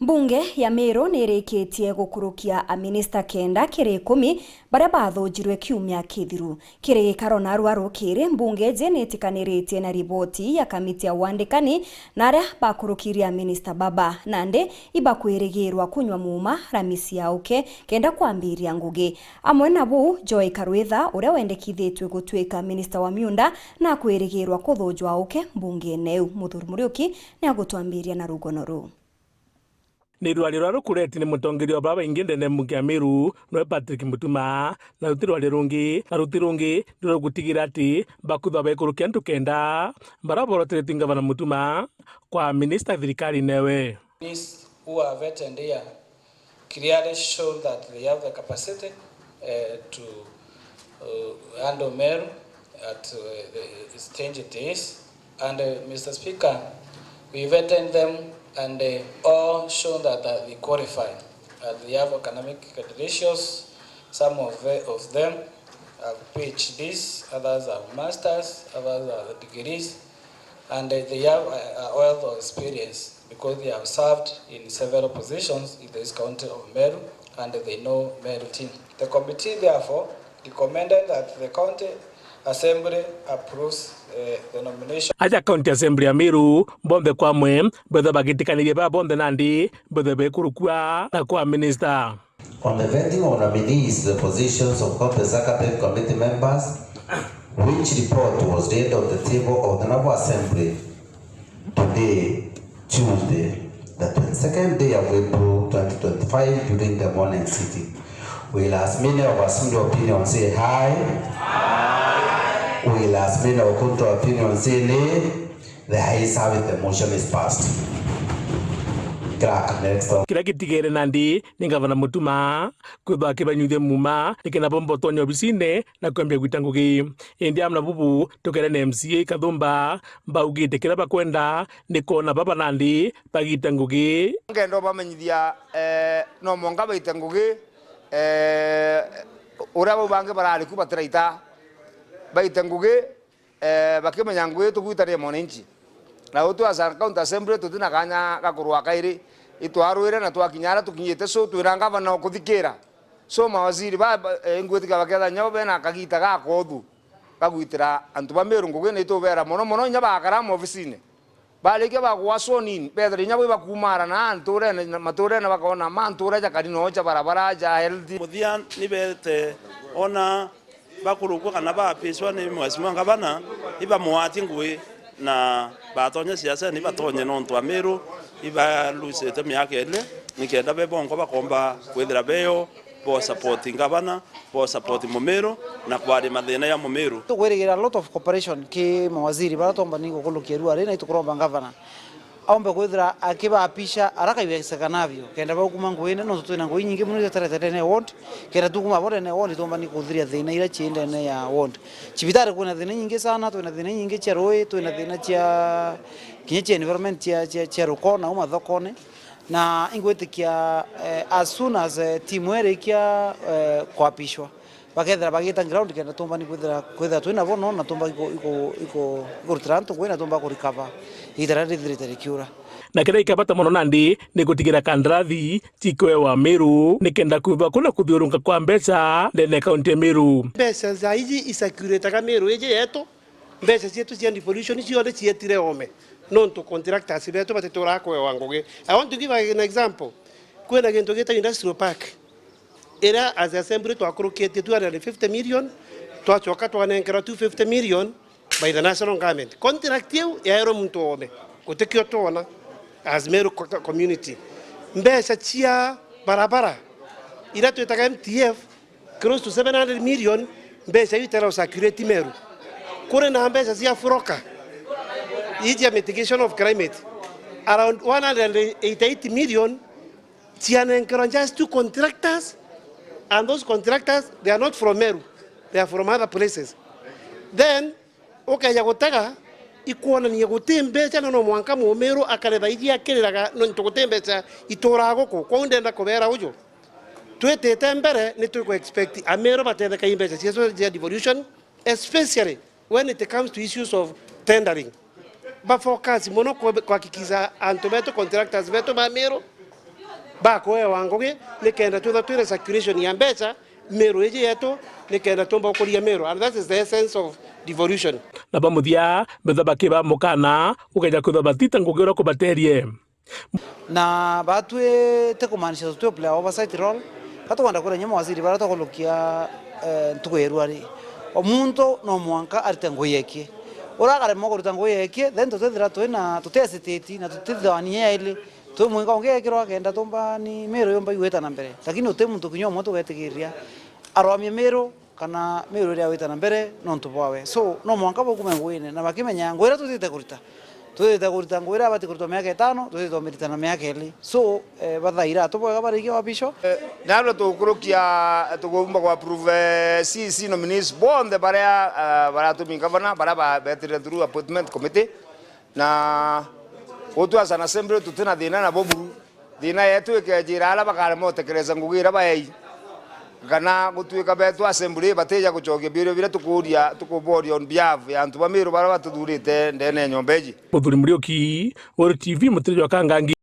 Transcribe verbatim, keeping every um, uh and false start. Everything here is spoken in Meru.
Mbunge ya Meru nirikitie gukurukia aminista kenda kiri ikumi baria bathujirwe kiumia kithiru. Kiri gikaro narua rukiri, mbunge iji nitikaniritie na riboti ya kamiti ya wandikani na aria bakurukirie aminista baba, nandi ibakwirigirwa kunywa muuma rami cia uke kenda kwambiria ngugi. Amwe na buu, Joy Karwitha, uria wendekithitue gutuika minista wa miunda, nakwirigirwa kuthujwa uke mbungene iu. Muthuri Muriuki niagutwambiria na rugono ruu. Ni rwaria ruria rukureti ni mutongeria wa babaingi ndene ya mbunge ya Meru, noe Patrick Mutuma, na ruti rwaria rungi, na ruti rungi ni rwa gutigira ati bakwithwa baikurukia antu kenda baria boroteretue ngavana Mutuma kwa minista thirikarine ewe. These who are vetted here clearly show that they have the capacity, eh, to, uh, handle Meru at, uh, the stage it is. And, uh, Mister Speaker, we vetted them and, uh, all show that, that they qualify. And they have academic credentials. Some of the, of them have P H Ds, others have masters, others have degrees. And, uh, they have a, a wealth of experience because they have served in several positions in this county of Meru and they know Meru team. The committee therefore recommended that the county assembly approves, uh, the nomination. Aja county assembly ya Meru bonthe kwa amwe betha bagitikanirie baa bonthe nandi bethe bekurukua na kwa minister. On the vetting of nominees to the positions of county executive committee members, which report was laid on the table of the Honourable Assembly today, Tuesday, the twenty-second day of April twenty twenty-five, during the morning sitting. Will as many of us in the opinion say aye? Will as many of contrary opinion say nay? The ayes have it, the motion is passed. Clerk, next on. Kiria gitigere nandi ni Ngavana Mutuma kwithwa akibanyuithia muuma, nikenda bomba utonya obisine na kwambia gwita ngugi. Indi amwe na bubu, tukere na M C A Kathumba, baugite kiria bakwenda ni kwona baba nandi bagita ngugi. Ngenda ubamenyithia, eh, no mwanka baite ngugi, eh, uria bau bangi barari ku batiraita, baite ngugi. Eh, bakimenya ngugi tugwitania mwananchi. Na utwi as a county assembly tutina kanya ga kurua kairi. Itwarwire na twakinya aria tukinyite, so twina ngavana ukuthikira. So mawaziri ba, ba, eh, ngwitika baketha nyabo bena kagita gakothu ga gwitira antu ba Meru ngugi, na itubera mono mono inya bakara maobisine. Barikia bagwa sworn in, bethira inya bo ibakumara na nturene, na maturene bakona ma ntura jakari no ja barabara ja health. Muthia ni bete ona bakurukua kana baapishwa ni Mheshimiwa Ngavana, ibamwatie ngugi na batonya siasani ibatonye nontu Amiru ibalusite miaka ili, nikenda be bonko bakomba kwithira beyo bo support ngavana, bo support Mumiru na kwaria mathina ya Mumiru. Tukwirigira a lot of cooperation ki mawaziri bara tomba ni gukurukia ruari na itukuromba ngavana aombe kwithira akibapisha haraka iwezekanavyo, kenda baukuma nguine, nontu twina ngui nyingi mono itatarete ndene ya ward, kenda tukuma bo ndene ya ward, tumbani kuthiria thina iria cii ndene ya ward. Cibitari kwina thina nyingi sana, twina thina nyingi cia rui, twina thina cia, kinya cia environment cia, cia, cia rukona au mathokone. Na ingwitikia, eh, as soon as, eh, timu irikia, eh, kwapishwa, bakethira bagita ground kenda tumbani kwithira, kwithira twina bo no na tumba iku-, iku-, iku-, ikurutira antu ngui na tumba kurecover igita riria rithirite rikiura. Na kiria gikabata mono nandi ni gutigira kandarathi cikwewa Miru nikenda kwithwa kuna kuthiurunka kwa mbeca ndene ya kaunti ya Miru. Mbeca za iji isakiritaga Miru iji yetu, mbeca cietu cia devolution cionthe cietire oome, nontu contractors betu batituraga kwewa ngugi. I want to give an example. Kwina gintu gita industrial park, iria as assembly twakurukitie two hundred and fifty million, twacoka twanenkerwa two fifty million by the national government. Contract iu yaerwe muntu oome, gutikio twona as Meru co-, community. Mbeca cia barabara, iria twitaga M T F, close to seven hundred million, mbeca iu itera circulate Meru. Kuri na mbeca cia furoka, ii cia mitigation of climate, around one hundred and eighty-eight million, cianenkerwa just two contractors, and those contractors, they are not from Meru, they are from other places. Then, ukeja gutega, ikwonania guti mbeca, na no mwanka Mumiru akare thaiji akiriraga, nontu guti mbeca ituraga guku. Kwou ndenda kubera uju, twitite mbere, ni tuku expect Amiru batetheka i mbeca cietu cia devolution, especially when it comes to issues of tendering. Ba focus mono kwe-, kuhakikisha antu betu, contractors betu ba Miru, Bakuewa ngugi nikenda twitha twina circulation ya mbeca Meru iji yetu, nikenda tumba gukuria Meru, and that is the essence of devolution. Na ba muthia, betha bakiba mukana, ukeja kwithwa batita ngugi uria kubaterie. Na batwite kumaanisha tutwi play oversight role, ka tukwenda kwira nyuma waziri baria twakurukia, eh, ntuku ya irua ri. O muntu no mwanka arite ngugi yekie. Uria akaremwa kuruta ngugi yekie, then tutithira twina, tuti hesitate na tutithithania yaili. Twi mwinga ungi ekirwa kenda tumbani Meru yumba igwita na mbere. Lakini uti muntu kinya umwe tugetigiria arwamie Meru kana Meru iria gwita na mbere nontu bwawe. So, no mwanka baukume nguine na bakimenya ngugi iria tutite kurita. Tutite kurita ngugi iria abati kurutwa miaka itano, tutite umirita na miaka ili. So, eh, bathaira atu bwega barikia wapisho. Eh, nabio tugukurukia, tugumba ku approve, eh, C C nominees bonthe baria, eh, baratumia gavana, baria ba-, betire through appointment committee. Na gutwi as an assembly tutina thina nabo buru. Thina yetu ikejira aria bakarema utekereza ngugi iria baei, kana gutwika betu assembly batija gucokia biuria biria tukuuria, tukuboria on behalf ya antu ba Meru baria batuthurite ndene ya nyomba iji. Muthuri Muriuki, Weru T V, Mutiri jwa Kangangi.